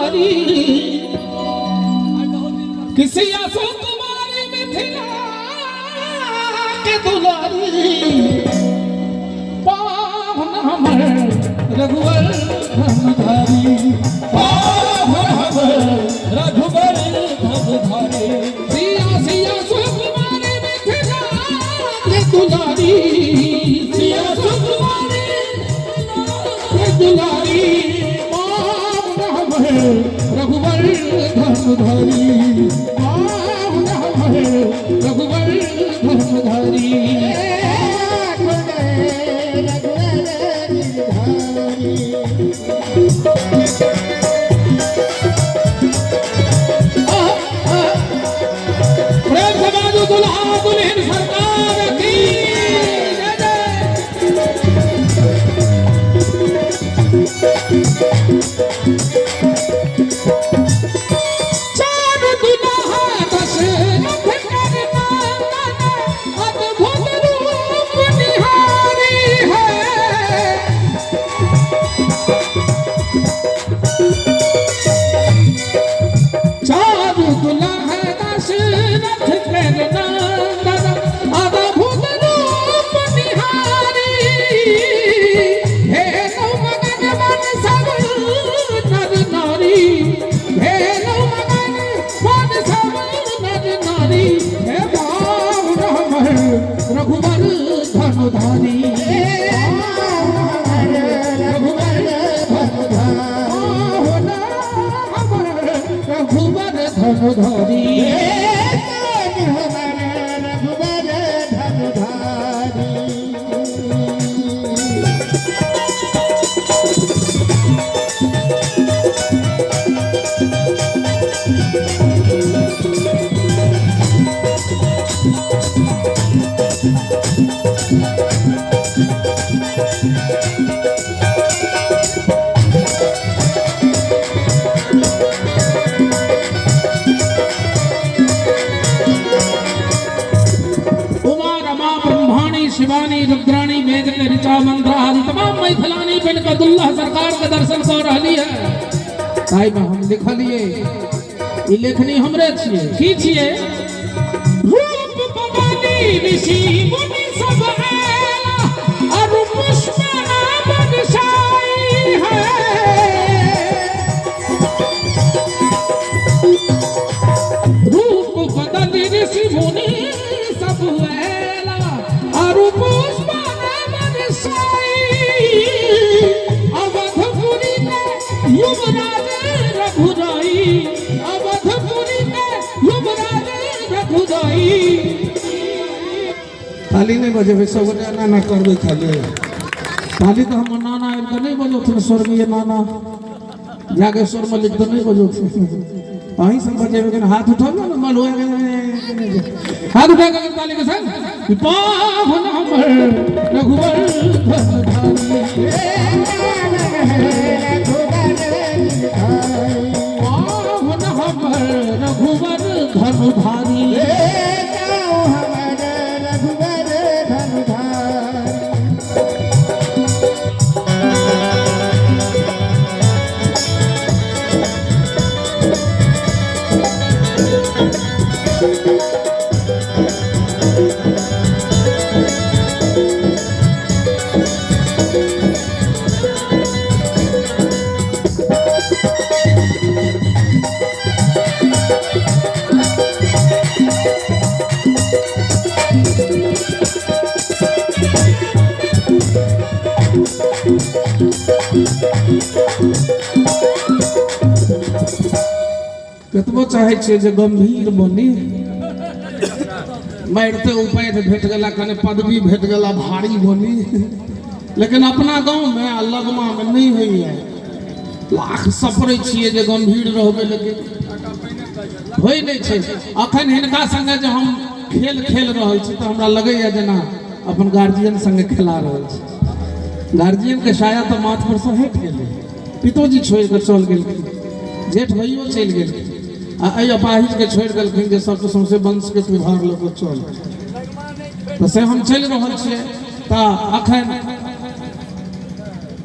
दुलारी, कि सिया सुकुमारी मिथिला के दुलारी, पाहुन हमर रघुवर धनुधारी, पाहुन हमर रघुवर धनुधारी। सिया सिया सुकुमारी मिथिला के दुलारी, सिया सुकुमारी के दुलारी, पाहुन हमर रघुवर धनुधारी, पाहुन हमर रघुवर धनुधारी। प्रेम से बाजू दुल्हा दुल्हन सरकार की जय जय। चार दुल्हा दशरथ कर नंदन, अद्भुत रूप निहारी है। चार दुल्हा दशरथ कर नंदन, अद्भुत रूप निहारी। हे मगन मन सब नर नारी, हे मगन मन सब नर नारी, हे पाहुन हमर रघुवर धनुधारी, रघुवर पाहुन हमर रघुवर धनुधारी। रघुवर धनुधारी। उमा रमा ब्रह्माणी शिवानी रुद्राणी वेद के ऋचा मंत्र आदि तमाम मैथिलानी बन के दुल्हा सरकार के दर्शन कर रहली है। ताहि में हम लिखलिए, ई लेखनी हमरे छियै, की छियै? रूप बदली ऋषि मुनि सब आएला, और पुष्प नाम बरसाई है। रूप बदल ऋषि मुनि सब आएला, और पुष्प नाम बरसाई। अवधपुरी के युवराज रघुराई, अवधपुरी के युवराज रघुराई। ताली नहि बजेबै, सब गोटे एना एना करबै खाली। ताली तऽ हमर नाना आबि कऽ नहि बजौथिन, स्वर्गीय नाना जागेश्वर मल्लिक तऽ नहि बजौथिन, अहीं सब बजेबै। कनि हाथ उठाउ ने मलुआ, हाथ उठा कऽ ताली के संग, पाहुन हमर रघुवर धनुधारी, पाहुन हमर रघुवर धनुधारी। रघुवर धनुधारी। कतबो चाहै छियै जे गंभीर बनी, मारिते उपाधि भेट गेला, कने पदवी भेट गेला, भारी बनी, लेकिन अपना गाँवमे आ लगमामे नहि होइए। लाख सपरै छियै जे गंभीर रहबै, लेकिन होइ नहि छै। अखन हिनका संगे जे हम खेल खेल रहल छी तऽ हमरा लगैए जेना अपन गार्जियन संगे खेला रहल छी। गार्जियनके साया तऽ माथ पर से हटि गेलै, पितोजी छोड़ि कऽ चल गेलखिन, जेठ भैयो चलि गेलखिन, आ एहि अपाहिजके छोड़ि देलखिन जे सबके सौंसे वंशके तू भार लऽ कऽ चल। तऽ से हम चलि रहल छियै। तऽ अखन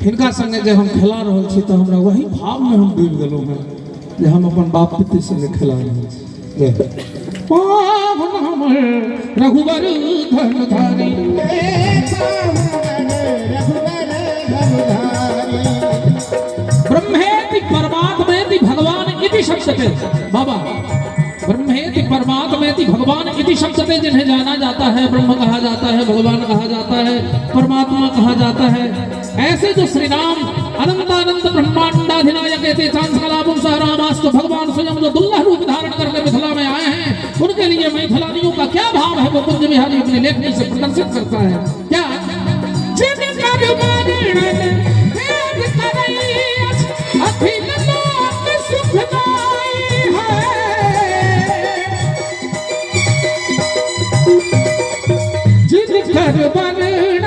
हिनका संगे जे हम खेला रहल छी तऽ हमरा वही भावमे हम डूबि गेलहुँ हेँ। जे हम अपन बाप पितृ संगे खेला रहल छी। जय पाहुन हमर रघुवर धनुधारी। ब्रह्मेति परमात्मेति भगवान इति शब्द बाबा, ब्रह्मेति परमात्मेति भगवान इति शब्द से जिन्हें जाना जाता है, ब्रह्म कहा जाता है, भगवान कहा जाता है, परमात्मा कहा जाता है, ऐसे जो श्री राम अनंतानंद ब्रह्मांडाधिनायक रामास्तु भगवान स्वयं जो दुल्लह रूप धारण करके मिथिला में आए हैं, उनके लिए मैथिलानियों का क्या भाव है वो कुंज बिहारी अपनी लेखनी से प्रदर्शित करता है। क्या अखिल लोक सुखदाई है, जिनकर वर्णन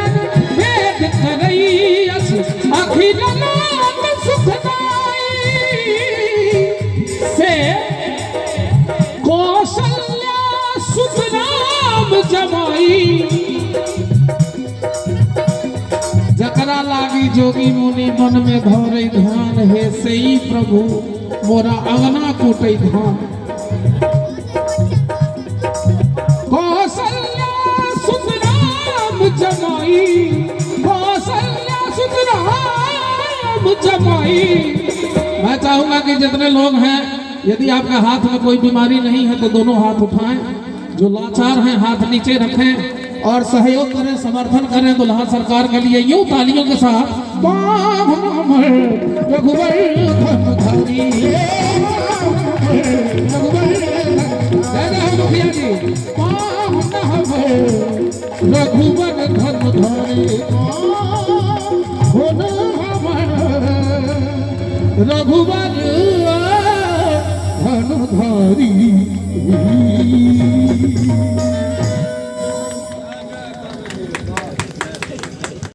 वेद करई अछि, अखिल लोक सुखदाई, से कौशल्या सुत राम जमाई। जकरा लागी जोगी मुनि मन में धरे ध्यान, हे सही प्रभु मोरा अंगना कूटे धान। कौशल्या सुत राम जमाई, कौशल्या सुत राम जमाई। मैं चाहूंगा कि जितने लोग हैं, यदि आपका हाथ में कोई बीमारी नहीं है तो दोनों हाथ उठाएं, जो लाचार हैं हाथ नीचे रखें और सहयोग करें, समर्थन करें दुल्हा सरकार के लिए यूं तालियों के साथ। रघुवर धनुधारी, रघुवर मुखिया जी, रघुवर धनुधारी, रघुवर